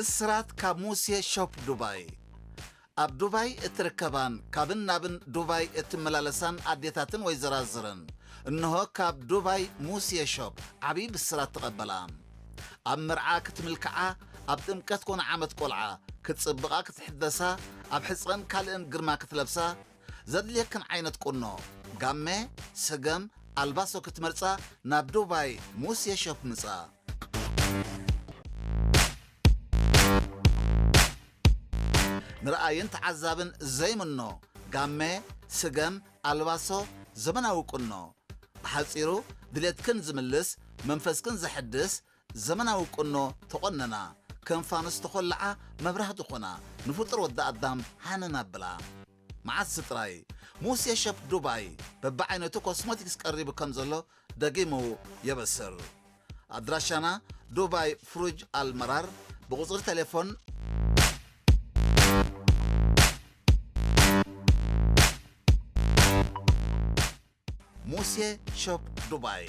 ብስራት ካብ ሙሴ ሾፕ ዱባይ። ኣብ ዱባይ እትርከባን ካብን ናብን ዱባይ እትመላለሳን ኣዴታትን ወይዘራዝርን፣ እንሆ ካብ ዱባይ ሙሴ ሾፕ ዓብዪ ብስራት ተቐበላ። ኣብ መርዓ ክትምልክዓ፣ ኣብ ጥምቀት ኮነ ዓመት ቆልዓ ክትጽብቓ ክትሕደሳ፣ ኣብ ሕጸን ካልእን ግርማ ክትለብሳ፣ ዘድልየክን ዓይነት ቁኖ፣ ጋመ፣ ስገም፣ ኣልባሶ ክትመርጻ ናብ ዱባይ ሙሴ ሾፕ ምጻ። ንረኣይን ተዓዛብን ዘይምኖ ጋመ፣ ስገም፣ ኣልባሶ፣ ዘመናዊ ቁኖ። ብሓጺሩ ድሌትክን ዝምልስ፣ መንፈስክን ዘሐድስ ዘመናዊ ቁኖ ተቖነና። ከም ፋኑስ ተኾልዓ መብራህቲ ኾና፣ ንፍጡር ወዲ ኣዳም ሃነን ኣብላ። መዓስ ጥራይ ሙሴ ሸፕ ዱባይ በብዓይነቱ ኮስሞቲክስ ቀሪቡ ከም ዘሎ ደጊሙ የበስር። ኣድራሻና ዱባይ ፍሩጅ ኣልመራር፣ ብቁጽሪ ቴሌፎን ሙሴ ሾፕ ዱባይ።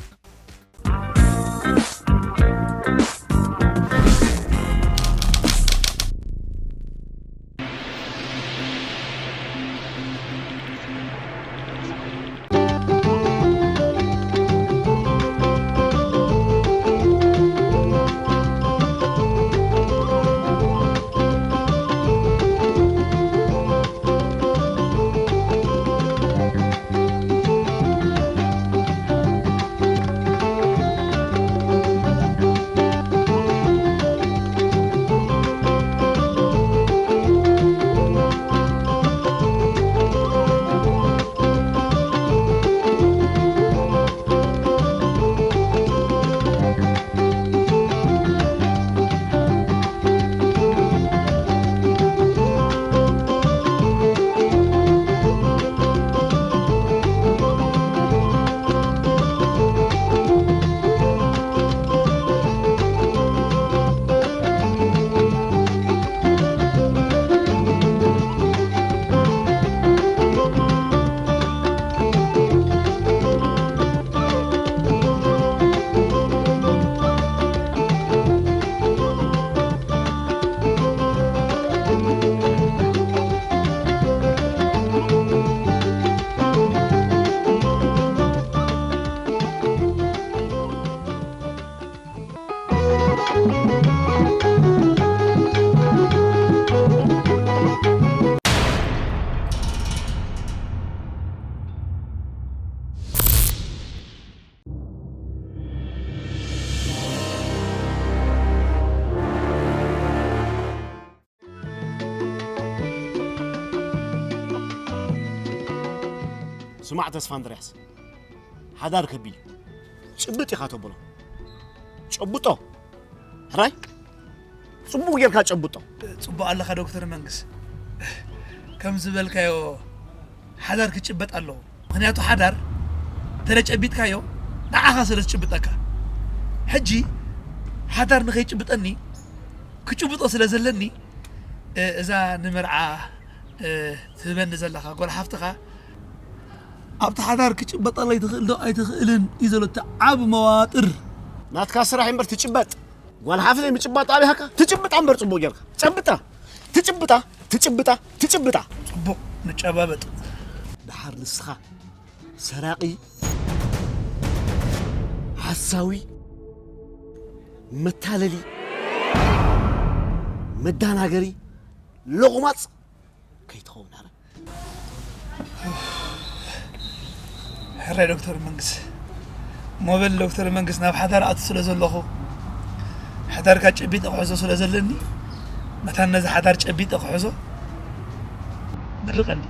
ስማዕ ተስፋ እንድርያስ፣ ሓዳር ከቢድ እዩ። ጭብጥ ኢኻ ተብሎ። ጨብጦ። ሕራይ? ጽቡቕ ጌርካ ጨብጦ። ጽቡቕ ኣለኻ ዶክተር መንግስ። ከም ዝበልካዮ ሓዳር ክጭበጥ ኣለዎ። ምኽንያቱ ሓዳር ተለጨቢጥካዮ ንዓኻ ስለ ዝጭብጠካ። ሕጂ ሓዳር ንኸይጭብጠኒ ክጭብጦ ስለ ዘለኒ፣ እ፣ እዛ ንመርዓ፣ እ፣ ትህበኒ ዘለኻ ጓል ሓፍትኻ ኣብቲ ሓዳር ክጭበጠለይ ትኽእል ዶ ኣይትኽእልን እዩ ዘሎ እቲ ዓቢ መዋጥር። ናትካ ስራሕ እምበር ትጭበጥ። ጓል ሓፍተይ ምጭባጥ ኣብያካ ትጭብጣ እምበር ጽቡቕ ጌርካ። ጨብጣ። ትጭብጣ፣ ትጭብጣ፣ ትጭብጣ። ጽቡቕ ንጨባበጥ። ደሓር ንስኻ ሰራቒ፣ ሓሳዊ፣ መታለሊ፣ መዳናገሪ፣ ሎቕማጽ ከይትኸውን። ሕራይ ዶክተር መንግስ፣ ሞበል ዶክተር መንግስ ናብ ሓዳር ኣቱ ስለ ዘለኹ፣ ሓዳርካ ጨቢጠ ክሕዞ ስለ ዘለኒ፣ መታን ነዚ ሓዳር ጨቢጠ ክሕዞ መርቀኒ።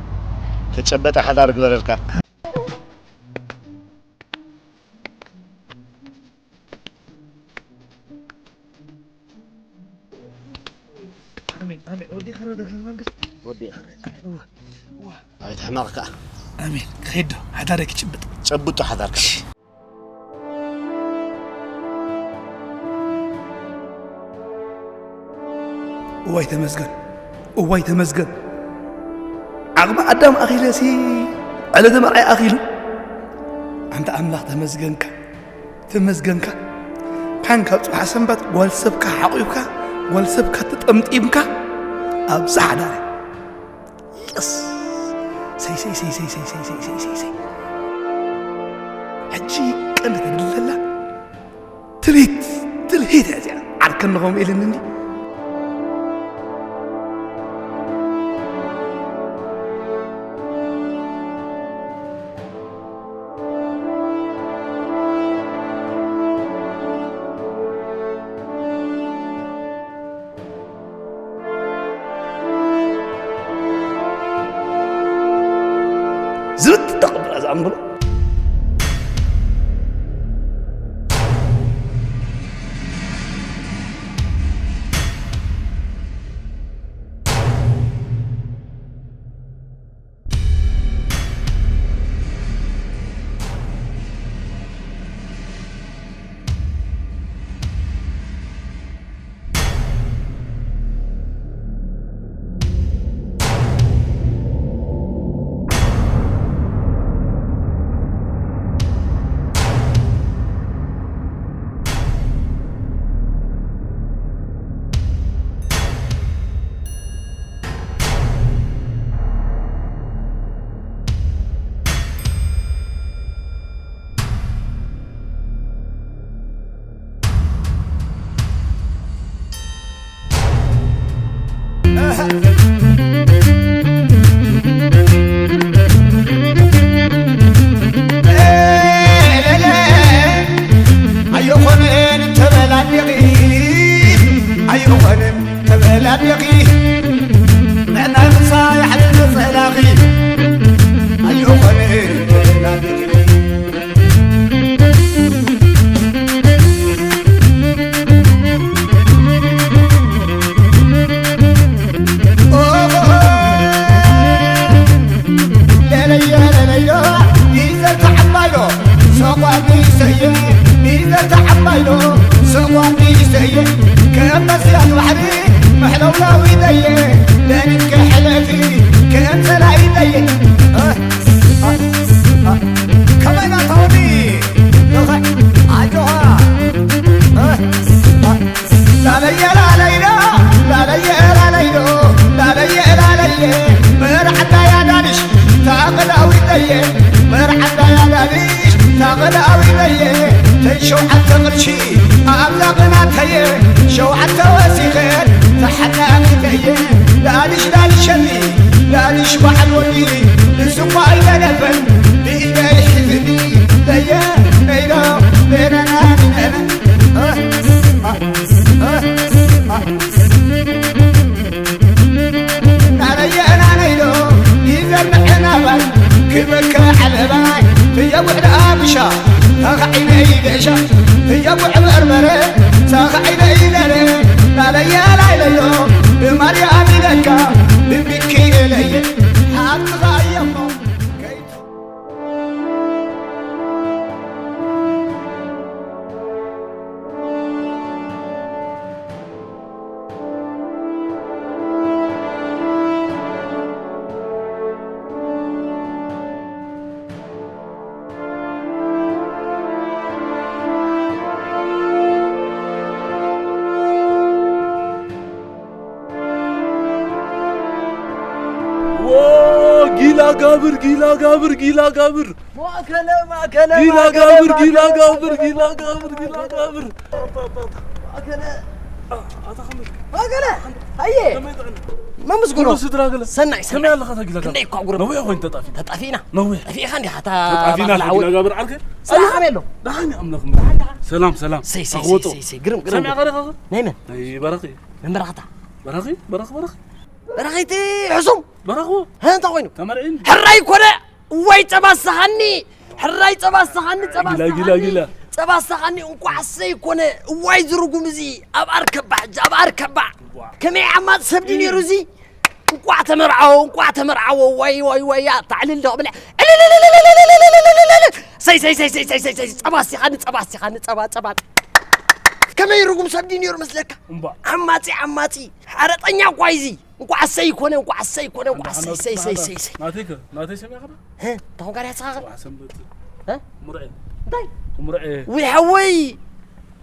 ተጨበጠ ሓዳር ግበረልካ። ኣሜን፣ ኣሜን። ወዲኻ ዶ ዶክተር መንግስት? ወዲኻ። እዋ፣ እዋ። ኣይትሕመቕ ከኣ። ኣሜን። ክኸይድ ዶ? ሓዳረይ ክጭብጥ። ጨብጦ ሓዳርካ። እሺ። እዋይ ተመስገን፣ እዋይ ተመስገን። ዓቕሚ ኣዳም ኣኺለሲ ዕለተ መርዓይ ኣኺሉ። ኣንታ ኣምላኽ ተመስገንካ። ተመስገንካ። ካን ካብ ጽባሕ ሰንበት ጓል ሰብካ ሓቑፍካ ጓል ሰብካ ተጠምጢምካ ኣብዛ ሓዳር። የስ! ሰይ፣ ሰይ፣ ሰይ፣ ሰይ፣ ሰይ፣ ሰይ፣ ሰይ፣ ሰይ፣ ሰይ፣ ሰይ። ሕጂ ቀንዲ ተድሊ ዘላ ትልሂት፣ ትልሂት እያ እዚኣ። ዓርከ እንኾም ኢልኒ እንዲ። ዝብጥ ተቐብላ ዝኣምብሎ። ኣይኾነን ተበላሊኺ፣ ኣይኾነን ተበላሊኺ፣ ንዕና ምሳይ ሓደ ጸላኺ፣ ኣይኾነን ተበላሊኺ። ከመይ ናተወኒ? ኣጆኻ። ላለየ ላለይዶ፣ ላለየ ላለይዶ፣ ላለየ ላለየ፣ መርዓዳ ያዳንሽ ታቕዳዊተየ፣ መርዓዳ ያዳንሽ ታቕዳዊተየ፣ ተን ሸውዓተ ቅርሺ ኣብዛ ቅናተየ፣ ሸውዓተ ወሲኸ ተሓናኺተየ፣ ላልሽ ላልሸኒ፣ ላልሽ በዓል ወዲ፣ ንስኳ ኣይተነፈን፣ ብኢደይ ሒዝኒ፣ ለየ፣ ነይዶ፣ ነይደና፣ ነይደና። ናረየ ናነይዶ ይዘምዐ ናባይ ክበከ ዓለባይ ትየውዕድ ኣምሻ ታኸዒነይ ገሻ ትየውዕ በርበረ ታኸዒነይ ለለ ናለየ ላይለዮ ብማርያም ይለካ ብሚኪኤለየ ሓብትኻ እየሞ ከይቶ ዎ፣ ጊላ ጋብር፣ ጊላ ጋብር፣ ጊላ ጋብር። ማእከለ፣ ማእከለ፣ ጊላ ማእከለ፣ ጋብር፣ ጊላ ማእከለ፣ ጋብር፣ ማእከለ፣ ጊላ ጋብር፣ ጊላ ጋብር። ማእከለ። ኣታ ከመይ? ማእከለ። ኣየ። ከመይ ጥዕና? መምስግኖ። ኩሉ ስድራ ገለ። ሰናይ፣ ከመይ ሰናይ። ኣለኻ ኣታ ጊላ ጋብር? ክንደይ እኳ ጉረብ። ነዊሕ ኮይኑ ተጣፊና። ተጣፊና? ነዊሕ። ጠፊእኻ እንዲኻ፣ ኣታ ተጣፊና፣ ባዕላ ኣታ ዓወት። ጊላ ጋብር ዓርከ? ሰላም ከመይ ኣሎ? ደሓን ኣምላኽ ይመስገን። ሰላም፣ ሰላም። ሰይ፣ ሰይ፣ ኣኽወጦ። ሰይ፣ ሰይ፣ ግርም፣ ግርም። ሰሚዕካ ዲኻ? ናይ መን? ናይ በራኺ። መን በራኽታ? በራኺ፣ በራኺ፣ በራኺ። በራኺቲ ሕሱም። በራኹ። ሀ፣ እንታይ ኮይኑ? ተመርዒን? ሕራይ ኮነ። እዋይ ጸባ ኣሳኻኒ። ሕራይ ጸባ ኣሳኻኒ፣ ጸባ ጊላ፣ ጊላ፣ ኣሳኻኒ። ጊላ። ጸባ ኣሳኻኒ፣ እንኳዕ ኣሰይ ኮነ። እዋይ ዝርጉም እዚ። ኣብ ኣርከባ ሕጂ፣ ኣብ ኣርከባ። ዋ። ከመይ ዓማጽ ሰብ ድዩ ነይሩ እዚ? እንኳዕ ተመርዓዎ፣ እንኳዕ ተመርዓዎ። ዋይ፣ ዋይ፣ ዋይ፣ ያ፣ ታዕልል ዶ ብለ። እልልልልልልልልልልልልልል። ሰይ፣ ሰይ፣ ሰይ፣ ጸባ ኣሲኻኒ፣ ጸባ ኣሲኻኒ፣ ጸባ፣ ጸባ። ከመይ ርጉም ሰብ ድዩ ነይሩ መስለካ? እምባ። ዓማጺ፣ ዓማጺ። ሓረጠኛ እኳ እዩ እዚ። እንኳዕ ኣሰይ ይኮነ፣ እንኳዕ ኣሰይ ይኮነ፣ እንኳዕ ኣሰይ፣ ሰይ፣ ሰይ፣ ሰይ፣ ሰይ። ናተይ ከ? ናተይ ሰሚዕካ ዶ? ሀ? እንታይ ኮንካ ድያ ንስኻ ከ? ጽባሕ ሰንበት። ሀ? ሙርኤ። እንታይ? ሙርኤ። ውይ ሓወይ!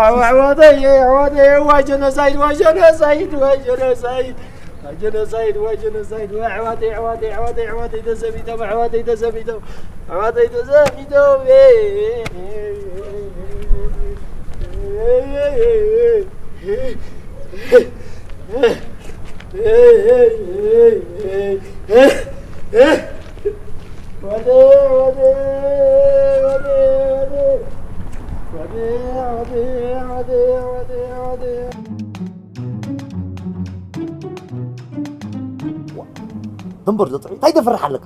ኣሕዋተይ ኣሕዋተይ ዋ ጀኖሳይድ ዋ ጀኖሳይድ ዋ ጀኖሳይድ ዋ ጀኖሳይድ ዋ ጀኖሳይድ ዋ ኣሕዋተይ ኣሕዋተይ ኣሕዋተይ ኣሕዋተይ ተሰሚቶም ኣሕዋተይ ተሰሚቶም ኣሕዋተይ ተሰሚቶም ድንበር ዘጥዑ እንታይ ተፍርሕ ኣለካ?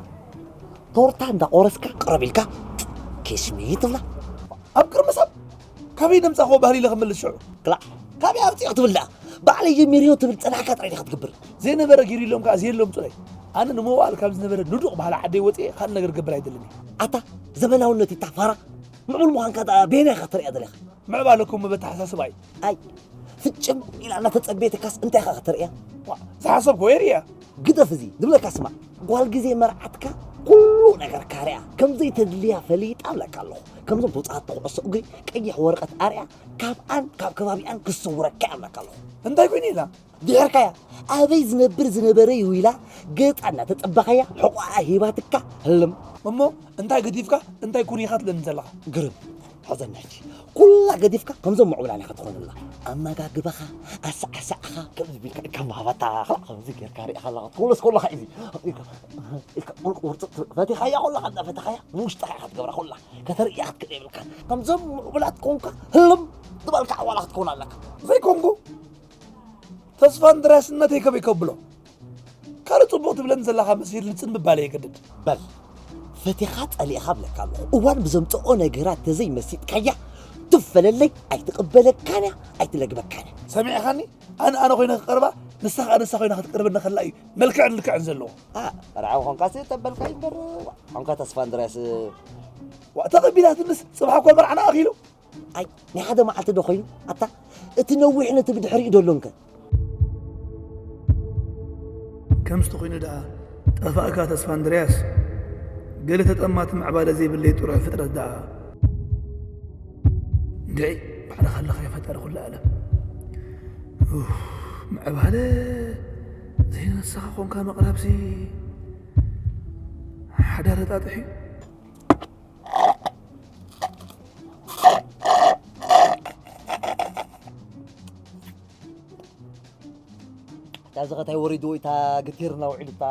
ቶርታ እንዳቆረስካ ቅረብ ኢልካ ኪስሚ ትብላ። ኣብ ቅርሚ ሰብ ካበይ ነምጻእኮ ባህሊ ኢለ ክምልስ ሽዑ? ክላ ካበይ ኣምጺኦ ክትብል ደኣ? ባዕለይ ጀሚርዮ ትብል ጸናሕካ ጥራይ ዲኻ ትገብር። ዘይነበረ ገይሩ ኢሎም ከኣ ዘየሎም ጽለይ። ኣነ ንምውዓል ካብ ዝነበረ ንዱቕ ባህሊ ዓደይ ወጽኤ ካልእ ነገር ክገብር ኣይደልን እየ። ኣታ ዘመናውነት ይታ ፋራ። ምዕቡል ምዃንካ ደኣ በየናይ ኢኻ ተርእያ ደለኻ? ምዕባለ እኮ እሞ በተሓሳስባ እዩ። ኣይ ፍጭም ኢላ እናተጸበየትካስ እንታይ ኢኻ ከተርእያ? ዋ፣ ዝሓሰብኮ እየ ርእያ። ግደፍ እዚ ዝብለካ ስማዕ። ጓል ግዜ መርዓትካ ኩሉ ነገርካ ርእያ ከም ዘይተድልያ ፈሊጣ እብለካ ኣለኹ። ከምዞም ተጻወትቲ ኩዕሶ እግሪ ቀይሕ ወረቐት ኣርእያ ካብኣን ካብ ከባቢኣን ክሰውረካ እብለካ ኣለኹ። እንታይ ኮይኑ ኢላ? ድሒርካያ ኣበይ ዝነብር ዝነበረ እዩ ኢላ ገጻ እናተጸበኻያ ሕቖኣ ሂባትካ ህልም። እሞ እንታይ ገዲፍካ እንታይ ኩን ኢኻ ትለኒ ዘለኻ? ግርም። ሕዘኒ ሕጂ። ኩላ ገዲፍካ ከምዞም ምዕቡላን ኢኻ ትኾነላ። ኣመጋግባኻ፣ ኣሰዓስዓኻ፣ ከምዚ ቢልካ ኢድካ ምሃባታ፣ ከምዚ ጌርካ ርኢኻ ኣለኻ። ትኩለስ ከለኻ ኢዚ ኢልካ፣ ኢልካ ቁርጥ ቁርጥ ፈቲኻያ፣ ኩላ ከኣ ፈቲኻያ፣ ንውሽጥኻ ኢኻ ትገብራ ኩላ። ከተርእያ ክትክእል የብልካን። ከምዞም ምዕቡላት ኮንካ ህልም ዝበልካ ኣዋላ ክትከውን ኣለካ። ዘይኮንኩ ተስፋ እንድርያስነተይ ከመይ ከብሎ? ካልእ ጽቡቕ ትብለኒ ዘለኻ መሲሉኒ ጽን ምባል የገድድ። በል፣ ፈቲኻ ጸሊእኻ እብለካ ኣለኹ። እዋን ብዘምጽኦ ነገራት ተዘይመሲጥካያ፣ ትፈለለይ፣ ኣይትቕበለካን እያ፣ ኣይትለግበካን እያ። ሰሚዕኻኒ? ኣነ ኣነ ኮይነ ክቐርባ፣ ንሳ ኸኣ ንሳ ኮይና ክትቀርበኒ ከላ እዩ መልክዕን ልክዕን ዘለዎ። ኣ፣ መርዓዊ ኾንካሲ ተበልካ እምበር፣ ዋ፣ ኾንካ ተስፋ እንድርያስ። ዋ፣ ተቐቢላትንስ፣ ጽባሕ እኮ መርዓና ኣኺሉ። ኣይ፣ ናይ ሓደ መዓልቲ ዶ ኮይኑ? ኣታ፣ እቲ ነዊሕ ነቲ ብድሕሪኡ ዶ ኣሎንከ? ከምዚ ተኾይኑ ደኣ ጠፋእካ ተስፋ እንድርያስ፣ ገለ ተጠማቲ ምዕባለ ዘይብለይ ጥሩዕ ፍጥረት ደኣ። እንድዒ ባዕልኻ ኣለኻ ፈጣሪ ኩሉ ዓለም። ኡፍ፣ ምዕባለ ዘይነሳኻ ኮንካ ምቕራብሲ ሓዳር ኣጣጥሕ እዩ። እታ ዝኸታይ ወሪዱ ወይ እታ ግቲርና ውዒሉ እታ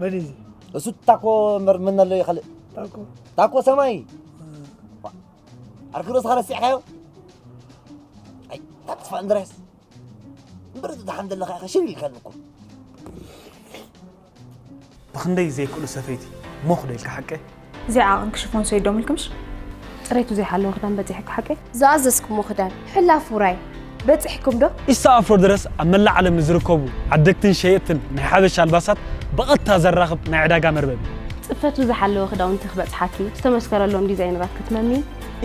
መን እዩ እዚ? እሱ ታኮ መር-፣ ምን ኣሎ ይኸልእ? ታኮ። ታኮ ሰማይ። እ። ዓርኪ ርእስኻ ረሲዕካዮ? ኣይ፣ ተስፋ እንድርያስ። እምበር እቲ ደሓን ዘለኻ ኢኻ ሽር ኢልካኒ እኮ። ብኽንደይ ዘይክእሉ ሰፈይቲ ሞኽ ዶ ኢልካ ሓቀ? እዚኣ ዓቐንኪ ሽፎን ሰይዶም ኢልክምሽ? ጽሬቱ ዘይሓለወ ክዳን በጺሕኪ ሓቀ? ዝኣዘዝኩሞ ክዳን፣ ሕላፍ ውራይ፣ በጺሕኩም ዶ? ኢስታ ኣፍሮ ድረስ ኣብ መላእ ዓለም ንዝርከቡ ዓደግትን ሸየጥትን ናይ ሓበሻ ኣልባሳት ብቐጥታ ዘራኽብ ናይ ዕዳጋ መርበብ እዩ። ጽፈቱ ዝሓለወ ክዳውንቲ ክበጽሓኪ፣ ዝተመስከረሎም ዲዛይነራት ክትመሚ።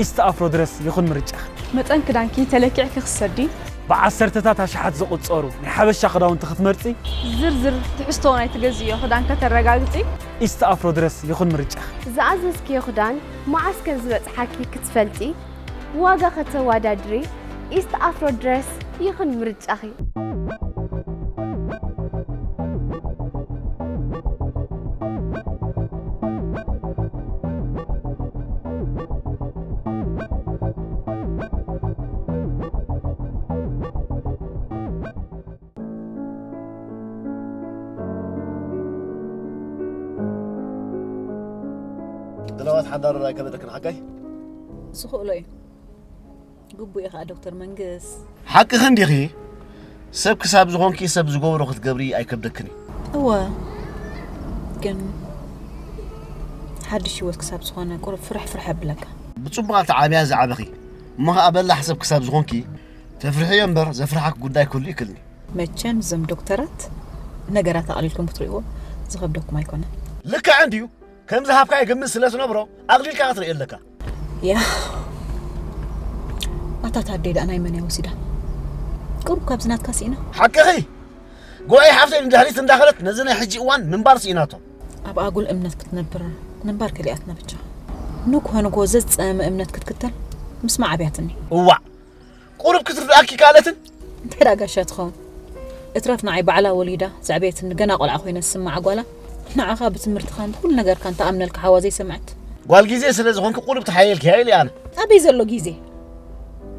ኢስታ ኣፍሮ ድረስ ይኹን ምርጫኺ። መጠን ክዳንኪ ተለኪዕኪ ክትሰዲ። ብዓሰርተታት ኣሽሓት ዝቑጸሩ ናይ ሓበሻ ክዳውንቲ ክትመርጺ። ዝርዝር ትሕዝቶ ናይ ትገዝእዮ ክዳን ከተረጋግጺ። ኢስት ኣፍሮ ድረስ ይኹን ምርጫኺ። ዝኣዘዝክዮ ክዳን መዓስ ከም ዝበጽሓኪ ክትፈልጢ፣ ዋጋ ከተወዳድሪ፣ ኢስት ኣፍሮ ድረስ ይኹን ምርጫኺ። ድለዋት ሓዳር ኣይከበደክን ሓቀይ? ዝኽእሎ እዩ። ግቡእ እዩ ኸዓ ዶክተር መንግስ። ሓቅኺ እንዲኺ፣ ሰብ ክሳብ ዝኾንኪ ሰብ ዝገብሮ ክትገብሪ ኣይከብደክን እዩ። እወ፣ ግን ሓድሽ ህይወት ክሳብ ዝኾነ ቁሩብ ፍርሕ ፍርሕ የብለካ። ብጽቡቕ ኣብቲ ዓብያ ዝዓበኺ፣ እሞ ኸዓ በላሕ ሰብ ክሳብ ዝኾንኪ ተፍርሕዮ እምበር ዘፍርሓክ ጉዳይ ክህሉ ይክልኒ። መቸም እዞም ዶክተራት ነገራት ኣቕሊልኩም ክትርእይዎ ዝኸብደኩም ኣይኮነን። ልክዕ እንድዩ። ከም ዝሃብካዮ ግምት ስለ ትነብሮ ኣቕሊልካ ክትርእዮ ኣለካ። ያ፣ ኣታ ታደይ ደኣ ናይ መን እያ ወሲዳ? ቁሩብ ካብዚ ናትካ ስኢና። ሓቅኺ። ጉባኤ ሓፍተይ ንድሕሪት እንዳኸደት ነዚ ናይ ሕጂ እዋን ምንባር ስኢናቶ። ኣብ ኣጉል እምነት ክትነብር ምንባር ከሊኣትና ብቻ። ንግሆ ንግሆ ዘዝጸመመ እምነት ክትክተል ምስማዕ ኣብያትኒ። እዋእ፣ ቁሩብ ክትርድኣኪ ከኣለትን? እንታይ ደኣ ጋሻ ትኸውን? እትረፍ ንዓይ ባዕላ ወሊዳ ዘዕበየትኒ ገና ቆልዓ ኮይነ ዝስምዓ ጓላ፣ ንዓኻ ብትምህርትኻን ብኹሉ ነገርካን ትኣምነልካ ሓዋ ዘይሰምዐት። ጓል ግዜ ስለ ዝኾንኪ ቁሩብ ተሓየልኪ እያ ኢለ ኣነ። ኣበይ ዘሎ ግዜ?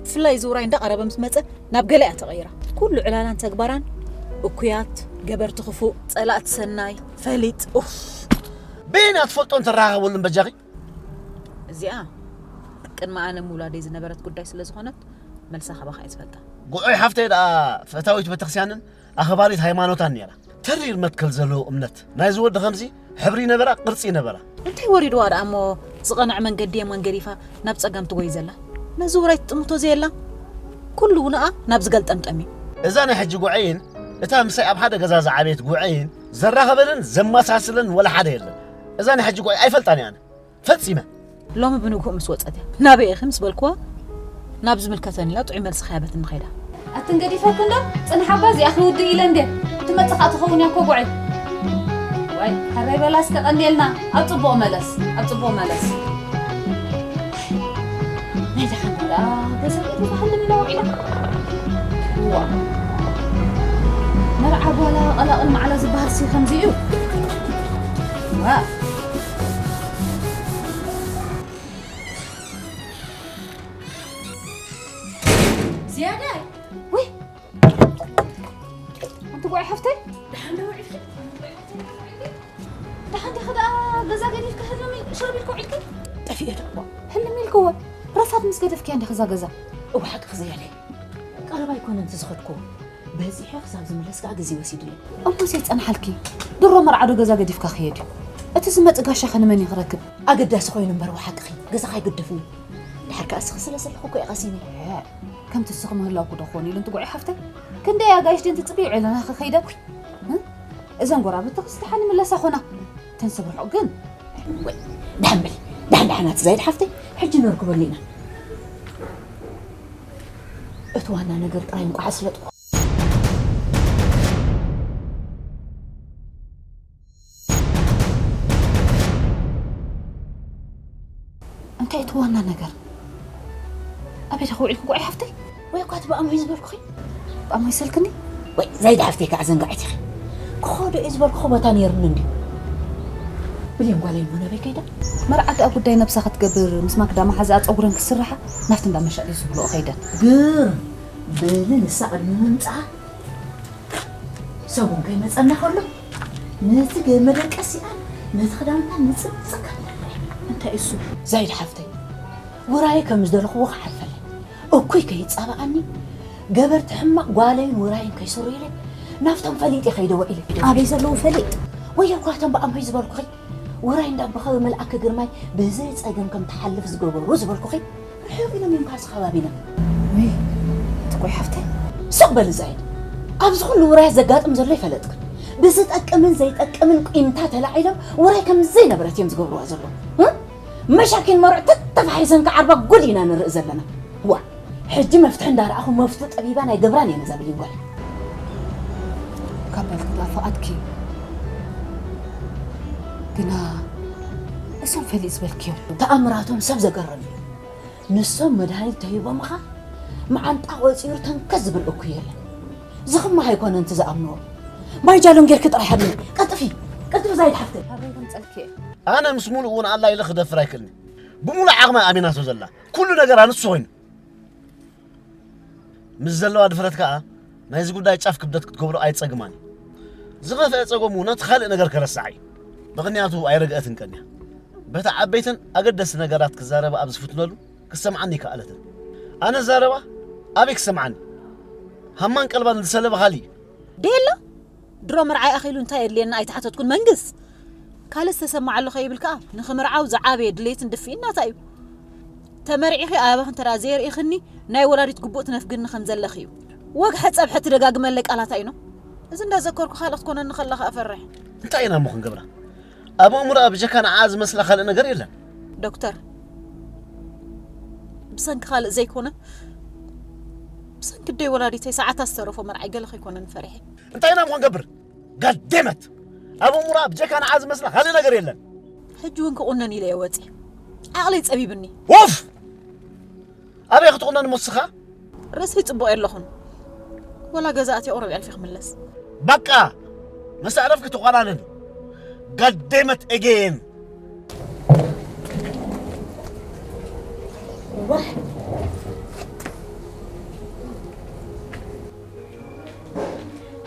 ብፍላይ እዚ ውራይ እንዳቐረበ ምስ መጸ ናብ ገለ እያ ተቐይራ። ኩሉ ዕላላን ተግባራን እኩያት፣ ገበርቲ ክፉእ፣ ጸላእቲ ሰናይ፣ ፈሊጥ፣ ኡፍ። በየን እያ ትፈልጦን ተረኻኸበሉን በጃኺ? እዚኣ ቅድሚ ኣነ ምውላደይ ዝነበረት ጉዳይ ስለ ዝኾነት፣ መልሳ ካባኻ እየ ዝፈልጣ። ጉዑይ ሓፍተይ ደኣ ፈታዊት ቤተክርስትያንን ኣኽባሪት ሃይማኖታን ነይራ። ተሪር መትከል ዘለዎ እምነት ናይዚ ወዲ ከምዚ ሕብሪ ነበራ፣ ቅርጺ ነበራ። እንታይ ወሪድዋ ደኣ እሞ ዝቐንዐ መንገዲ የማን ገዲፋ ናብ ጸጋም ትጎይ ዘላ? ነዚ ውራይ ትጥምቶ ዘየላ? ኩሉ ውንኣ ናብ ዝገልጠምጠም እዩ። እዛ ናይ ሕጂ ጉዐይን እታ ምሳይ ኣብ ሓደ ገዛ ዝዓበየት ጉዐይን ዘራኸበንን ዘመሳስለን ወላ ሓደ የለን። እዛ ናይ ሕጂ ጉዐይ ኣይፈልጣን እየ ኣነ። ፈጺመ። ሎሚ ብንግሆ ምስ ወጸት እያ። ናበይ ኢኺ ምስ በልክዋ፣ ናብ ዝምልከተኒ ኢላ ጥዑይ መልሲ ከይሃበትኒ ከይዳ። ኣትን ገዲፈክን ዶ? ጽንሓባ እዚኣ ክውድእ ኢለ እንድየ። ትመጽእ ከኣ ትኸውን እያ እኮ ጉዐይ። ዋይ፣ ሕራይ በላ እስከ ቀንየልና። ኣብ ጽቡቕ መለስ፣ ኣብ ጽቡቕ መለስ። ናይ ደሓን ደኣ ገዛ ቤት ይበሃል ኢላ ውዒላ። ዋ። መርዓ ጓላ ቀላቕል ማዕላ ዝበሃል ሲ ከምዚ እዩ። ዋ። ዝያዳይ። ወይ። ኣንቲ ጓይ ሓፍተይ። ደሓን ዶ ውዒልኪ? ደሓን ዲኺ ደኣ ገዛ ገዲፍኪ ህልም ኢል-፣ ሽርብ ኢልኪ ውዒልኪ? ጠፊኤ ዶ እሞ? ህልም ኢልክዎ። ረፋድ ምስ ገደፍክያ እንዲኺ እዛ ገዛ። እወ ሓቅኺ ዘያለይ። ቀረባ ኣይኮነን እቲ ዝኸድክዎ። በጺሐ ክሳብ ዝምለስ ከኣ ግዜ ወሲዱለይ። እሞስ ይጸንሓልኪ። ድሮ መርዓ ዶ ገዛ ገዲፍካ ክሄድ እዩ? እቲ ዝመጽእ ጋሻ ከ ንመን እዩ ክረክብ? ኣገዳሲ ኮይኑ እምበር እወ ሓቅኺ። ገዛኻ ኣይግደፍን እዩ። ድሓር ከኣ እስኺ ስለ ዘለኹ እኮ እየ ቀሲነ። ከምቲ እስኺ ምህላውኩ ዶ ክኾን ኢሉ እንትጉዒ ሓፍተይ? ክንደይ ኣጋይሽ ድን ትጽብዩ ዕለና ክኸይደን? እ? እዘን ጎራብቲ ክስቲ ሓኒ ምለሳ ኾና። ተን ሰብ ርሑቕ ግን። ወይ፣ ደሓን በሊ። ደሓን ደሓን ኣቲ ዛይድ ሓፍተይ፣ ሕጂ ነርክበሉ ኢና። እቲ ዋና ነገር ጥራይ እንቋዕ ኣስለጥኩ። እንታይ እቲ ዋና ነገር? ኣበይ ዲኺ ውዒልኪ ጉዓይ ሓፍተይ? ወይ እኳ እቲ ብኣሞይ ዝበልኩኺ? ብኣሞይ ሰልክኒ? ወይ ዛይድ ሓፍተይ ከዓ ዘንጋዒት ኢኺ። ክኸዶ እየ ዝበልኩኺ ቦታ ነይሩኒ እንድዩ። ብሌን ጓለይ እሞ ናበይ ከይዳ? መርዓ ደኣ ጉዳይ ነብሳ ክትገብር ምስ ማክዳ መሓዛኣ ፀጉረን ክስርሓ ናብቲ እንዳ መሸጢ ዝብልኦ ከይደን። ግርም በሊ ንሳ ቅድሚ ምምፅኣ ሰቡን ከይመጸና ከሎ ነቲ ገ-፣ መደቀሲኣን ነቲ ክዳውንታን ንጽብጽብ ከብለለይ። እንታይ እሱ? ዛይድ ሓፍተይ፣ ውራይ ከም ዝደለኽዎ ክሓልፈለይ። እኩይ ከይጻባኣኒ፣ ገበርቲ ሕማቕ ጓለይን ውራይን ከይስሩ ኢለ ናብቶም ፈሊጥ ይኸይደዎ ኢለ። ኣበይ ዘለዉ ፈሊጥ? ወይ እኳ እቶም ብኣምሆይ ዝበልኩኺ፣ ውራይ እንዳበኸ መልኣከ ግርማይ ብዘይ ጸገም ከም ትሓልፍ ዝገበሩ ዝበልኩኺ፣ ርሑቕ ኢሎም እዮም ካብዚ ከባቢና። ወይ፣ እቲ ቆይ ሓፍተይ። ስቕ በሊ ዛይድ። ኣብዚ ኩሉ ውራያት ዘጋጥም ዘሎ ይፈለጥክን። ብዝጠቅምን ዘይጠቅምን ቂምታ ተላዒሎም ውራይ ከም ዘይነበረት እዮም ዝገብርዋ ዘለዉ። እ? መሻኪን መርዑ ተተፋሒዘን ክዓርባ ጉድ ኢና ንርኢ ዘለና። ዋ፣ ሕጂ መፍትሒ እንዳረኣኹ መፍቱ ጠቢባን ኣይገብራን እየ ነዛ ብሊን ጓል። ካብ በልክላ ፍቓድኪ። ግና እሶም ፈሊጥ ዝበልክዮም። ተኣምራቶም ሰብ ዘገርም እዩ። ንሶም መድሃኒት ተሂቦምኻ መዓንጣ ቆጺሩ ተንከስ ዝብል እኩይ የለን። ዝኽማህ ኣይኮነን እቲ ዝኣምንዎ። ማይ ጃሎን ጌርኪ ጥራይ ሃብኒ። ቀልጥፊ፣ ቀልጥፊ ዛይድ ሓፍተይ። ኣበይ ከምጸልኪ እየ? ኣነ ምስ ሙሉእ እውን ኣላ ኢለ ክደፍር ኣይክእልን። ብሙሉእ ዓቕማ ኣሚናቶ ዘላ። ኩሉ ነገራ ንሱ ኮይኑ። ምስ ዘለዋ ድፍረት ከኣ ናይዚ ጉዳይ ጫፍ ክብደት ክትገብሮ ኣይጸግማን እዩ። ዝኸፍአ ጸገሙ ነቲ ካልእ ነገር ከረስዓ እዩ። ምኽንያቱ ኣይረግአትን ቀንያ። በቲ ዓበይትን ኣገደስቲ ነገራት ክዛረባ ኣብ ዝፍትነሉ ክሰምዓኒ ኣይከኣለትን። ኣነ ዛረባ ኣበይ ክሰምዓኒ? ሃማን ቀልባን ዝሰለበ ካልእ እዩ። ደየላ ድሮ መርዓይ ኣኺሉ እንታይ የድልየና ኣይተሓተትኩን መንግስ። ካልእ ዝተሰምዓ ኣሎ ከይብል ከኣ ንኽምርዓው ዝዓበየ ድሌትን ድፍኢን ናታ እዩ። ተመሪዕኺ ኣበባኺ እንተ ደኣ ዘየርኢኽኒ ናይ ወላዲት ግቡእ ትነፍግኒ ከም ዘለኺ እዩ። ወግሐ ጸብሐ ትደጋግመለይ ቃላታ እዩ ነው። እዚ እንዳዘከርኩ ካልእ ክትኮነኒ ከላ ከኣ እፈርሕ። እንታይ ኢና እሞ ክንገብራ? ኣብ ኣእምሮኣ ብጀካ ንዓኣ ዝመስላ ካልእ ነገር የለን። ዶክተር፣ ብሰንኪ ካልእ ዘይኮነ፣ ብሰንኪ ደይ ወላዲተይ ሰዓታት ዝተረፎ መርዓይ ገለ ከይኮነኒ ፈሪሐ። እንታይ ኢና እሞ ክንገብር? ጋዴመት! ኣብ ኣእምሮኣ ብጀካ ንዓኣ ዝመስላ ካልእ ነገር የለን። ሕጂ እውን ክቑነን ኢለ እየ ወፂአ። ዓቕለይ ጸቢብኒ። ኡፍ! ኣበይ ክትቑነን እሞ እስኻ? ርእሰይ ጽቡቕ የለኹን። ወላ ገዛ ኣትየ ቁሩብ ኣልፊ ክምለስ። በቃ! መሳዕረፍ ክትቆናነኒ። ጋዴመት ኤጌን! ዋሕ!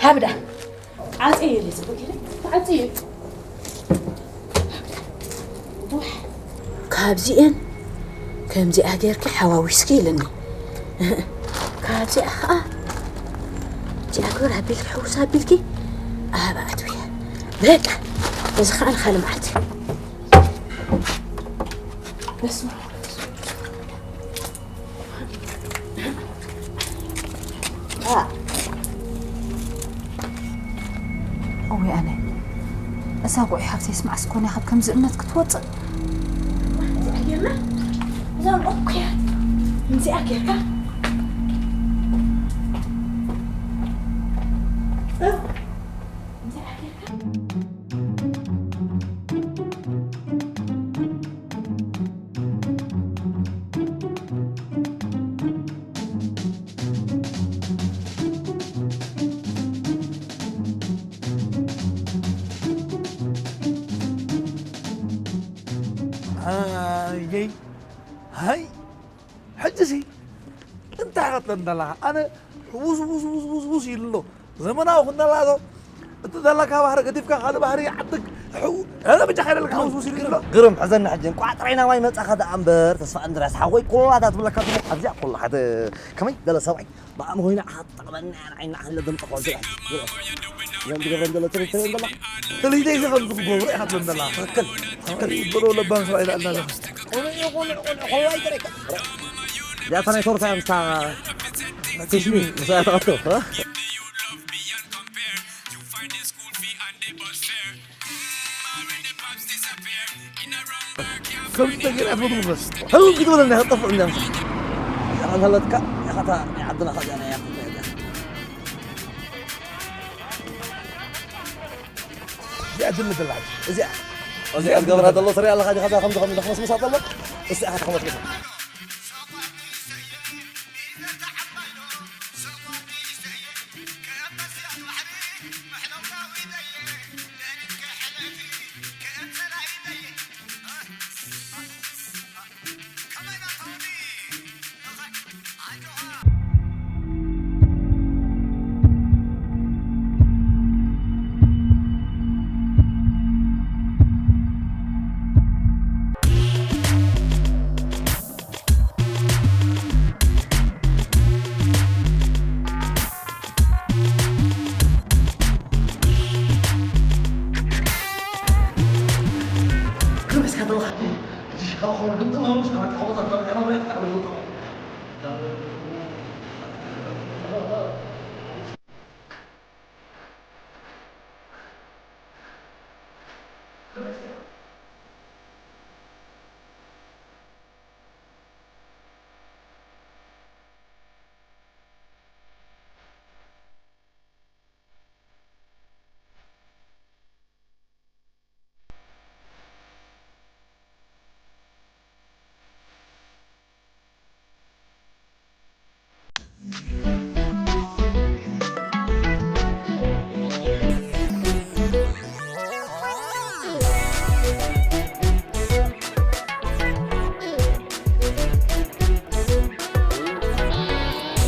ሃብዳ! ዓጽየ ኢለ ጽቡቕ ኢለ። ዓጽየ። ዋሕ! ካብዚኤን ከምዚኣ ጌርኪ ሓዋዊስኪ ኢልኒ። ካብዚኣ ኸኣ እዚኣ ግበር ኣቢልኪ ሕውስ ኣቢልኪ ኣብ ኣትውያ። በቃ። እዚ ኸዓ ንኻልእ መዓልቲ። በስመ ኣብ። ኣ። እወይ ኣነ፣ እዛ ጉዑይ ሓፍተይስ መዓስ ኮን እያ ካብ ከምዚ እምነት ክትወጽእ? እዚኣ ጌርና፣ እዞም እኩያት፣ እዚኣ ጌርካ፣ እዚኣ ጌርካ። ሃይ፣ ሃይ፣ ሕጂሲ እንታይ ክትብለኒ ዘለኻ? ኣነ ውስ፣ ውስ፣ ውስ፣ ውስ፣ ውስ ኢሉ ኣሎ። ዘመናዊ ክንደላ ዶ? እቲ ዘለካ ባህሪ ገዲፍካ ካልእ ባህሪ ይዓድግ። ሕው፣ ኣነ ብጃኻ ኢለልካ ውስ፣ ውስ ኢሉ ኣሎ። ግርም፣ ሕዘኒ ሕጂ። እንቋዕ ጥራይ ናባይ መጻኻ ደኣ እምበር፣ ተስፋ እንድርያስ ሓወይ፣ ኮላታ ትብለካ ትብለካ፣ ኣብዚኣ ኮላ ሓደ ከመይ ዝበለ ሰብኣይ ብኣም ኮይና ክትጠቕመኒ እያ፣ ንዓይ ንዓይ ለደም ጠፋ ዝረአ። ዝረአ። እዞም ዝገብረን ዘሎ ትርኢት ትርእየን ዘለኻ? ትልሂተይ እዚ ከምዚ ክገብሩ ኢኻ ትብለኒ ዘለኻ። ትኽክል፣ ትኽክል። በሎ ለባም ሰብኣይ ኢላ ኣላ ዘለኻ። ቆልዑ፣ ቆልዑ፣ ቆልዑ፣ ቆልዑ ኣይተረከ። እዚኣታ ናይ ቶርታ እያ ምስታ ኪስሚ፣ ምስኣ ተቐቶ፣ እ? ከምዚ ተገይራ ትፈትዎ በስ። ህው ግድበለና፣ ክጠፍእ እንዳ ምሳ። እዚኣ እንተለትካ፣ ኢኻ እታ ናይ ዓድና ኸዚኣ ናይ ያኽል እያ። እዚኣ ድል ዘላ፣ እዚኣ። እዚኣ ዝገብራ ዘሎ ትሪኣ ኣለኻ ዲኻ? እዛ ከምዚ፣ ከምዚ ተኽመስምሳ ዘሎ፣ እስቲ ኢኻ ተኽመስምሳ።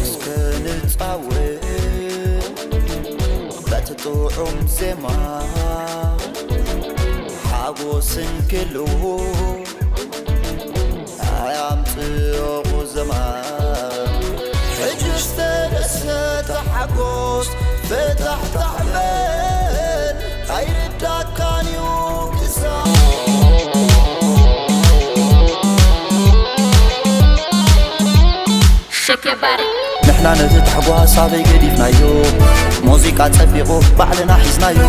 እስከ ንጻወት በቲ ጥዑም ዜማ፣ ሓጎስ እንክሉ ኣያምጽኦ ቁዘማ። ሕጅስ ተደሰት ተሓጎስ፣ ፈታሕታሕ በል ኣይርዳካን እዩ ክሳብ። Shake your body. ንሕና ነቲ ታሕጓስ ኣበይ ገዲፍናዮ? ሙዚቃ ጸቢቑ ባዕልና ሒዝናዮ።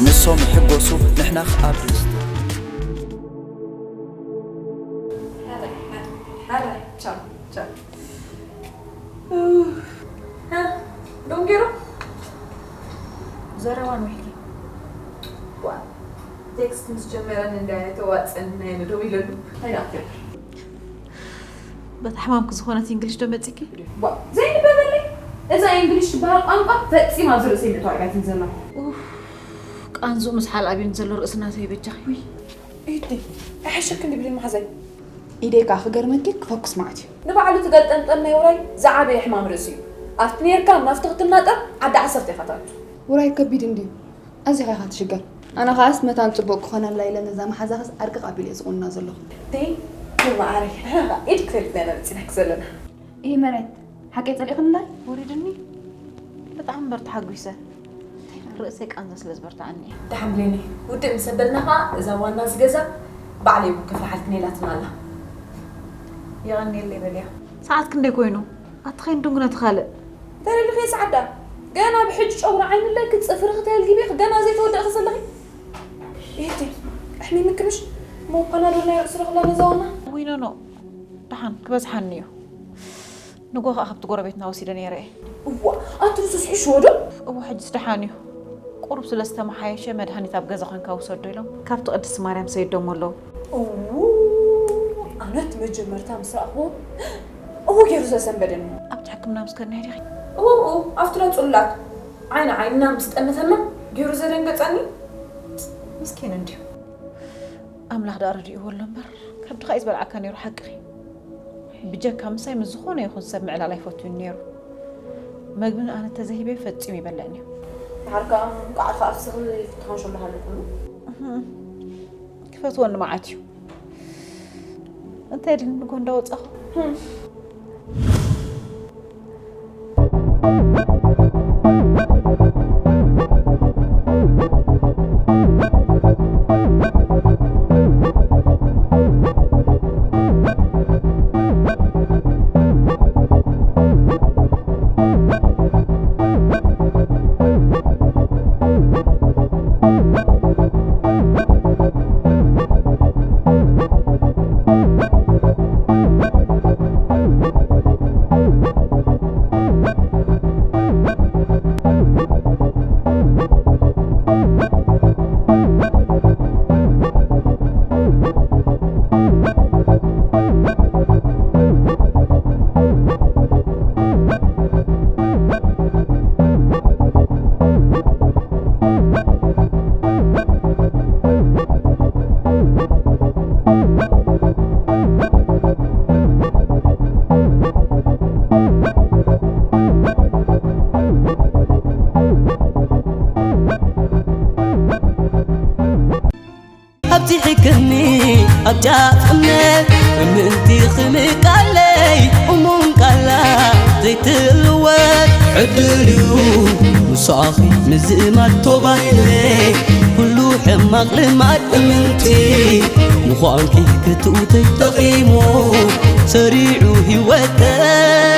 ንሶም ይሕጎሱ ንሕና ኸኣ ብደስታ። ሓራይ፣ ሓራይ፣ ቻው፣ ቻው። ሃ፣ ዶንጌሮ? ዘረባ ንውሕኪ። ዋ፣ ቴክስት ምስ ጀመረኒ እንዳየ ተዋጸኒ ናይ ደው ኢለሉ። ኣይዳ ኣፍር። በታ ሕማምኪ ዝኾነት እንግሊሽ ዶ መጺኪ? ዋ፣ ዘይንበበለይ። እዛ እንግሊሽ ትበሃል ቋንቋ ፈጺማ ኣብዚ ርእሰይ ምእታው ኣይባይትን ዘላ። ኡፍ፣ ቃንዙ ምስ ሓል ኣብዩን ዘሎ ርእሲ ናተይ በጃኺ። ውይ፣ ኢደይ፣ ኣይሓሸክን ድብሊ መሓዛይ። ኢደይ ከኣ ክገርመኪ ክፈኩስ መዓት እዩ። ንባዕሉ ትገልጠምጠም ናይ ውራይ ዝዓበየ ሕማም ርእሲ እዩ። ኣብቲ ነርካ ናብቲ ክትናጠር ዓዲ ዓሰርተ ኢኻ ትኣቱ። ውራይ ከቢድ እንድዩ። ኣዚኻ ኢኻ ትሽገር። ኣነ ኸኣስ መታን ጽቡቕ ክኾነላ ኢለ ነዛ መሓዛኽስ ዓርቂ ኣቢለ እየ ዝቑንና ዘለኹ። ተይ፣ ተይ መዓረይ፣ ንሕና ኸኣ ኢድ ክሰድና ኢና መጺናኪ ዘለና። እሂ መሬት፣ ሓቀይ ጸሊእኽንላይ? ውሪድኒ። ብጣዕሚ እምበር ተሓጒሰ። ርእሰይ ቃንዛ ስለ ዝበርትዓኒ እየ። ደሓን ብሌነይ፣ ውድእ ምስ ኣበልና ኸዓ እዛ ዋና ዝገዛ ባዕለይ እውን ከፍልሓልክን ኢላትና ኣላ። የቐንየለይ በልያ። ሰዓት ክንደይ ኮይኑ? ኣቲ ኸይን ድንጉ ነቲ ካልእ። እንታይ ደሊኺ ጸዓዳ? ገና ብሕጂ ጨጉሪ ዓይኒ ኣለኪ፣ ጽፍርኺ ተልጊቢኺ፣ ገና ዘይተወደእኺ ዘለኺ። ይህቲ፣ ኣሕሚምኪ ምሽ? እሞ ፓናዶል ናይ ርእሲ ዶ ክላ ነዛ ዋና? ውይ ኖኖ፣ ደሓን ክበዝሓኒ እዩ። ንጎ ኸዓ ካብቲ ጎረቤትና ወሲደ ነይረ እየ። እዋ፣ ኣቲ ንሱስ ሕሽዎ ዶ? እዋ፣ ሕጅስ ደሓን እዩ። ቁሩብ ስለ ዝተመሓየሸ መድሃኒት ኣብ ገዛ ኮንካ ውሰዶ ኢሎም ካብቲ ቅድስቲ ማርያም ሰይዶሞ ኣለዉ። እዉ፣ ኣነ እቲ መጀመርታ ምስ ረኣኽዎ እዉ ገይሩ ዘሰንበደኒ። ኣብቲ ሕክምና ምስ ከድና ዲኺ? እዉ፣ እዉ፣ ኣብቲ ናይ ጽሉላት ዓይኒ ዓይንና ምስ ጠመተና ገይሩ ዘደንገጸኒ። ምስኪን እንድዩ። ኣምላኽ ደኣ ረዲእዎ ኣሎ እምበር፣ ከብድኻ እዩ ዝበልዓካ ነይሩ፣ ሓቅኺ። ብጀካ ምሳይ ምስ ዝኾነ ይኹን ሰብ ምዕላል ኣይፈቱን ነይሩ። መግቢ ንኣነ ተዘሂበ ፈጺሙ ይበልዕን እዩ። ድሓር ከኣ እንቋዕ ከኣ ንስኺ ፍትሓን ሸሎ ሃለኩሉ። እህ፣ ክፈትወኒ መዓት እዩ። እንታይ ድን ንጎ እንዳወጻኹ? ኣብዚሕክኒ ኣብ ጫፍ እምነት፣ እምንቲ ክምቃለይ እሙን ቃላ ዘይትልወጥ። ዕድል እዩ ምሳኺ ምዝእማድ ቶባይለይ፣ ኩሉ ሕማቕ ልማድ እምንቲ ምዃንኪ ክትውተይ ጠቒሙ ሰሪዑ ህይወተይ።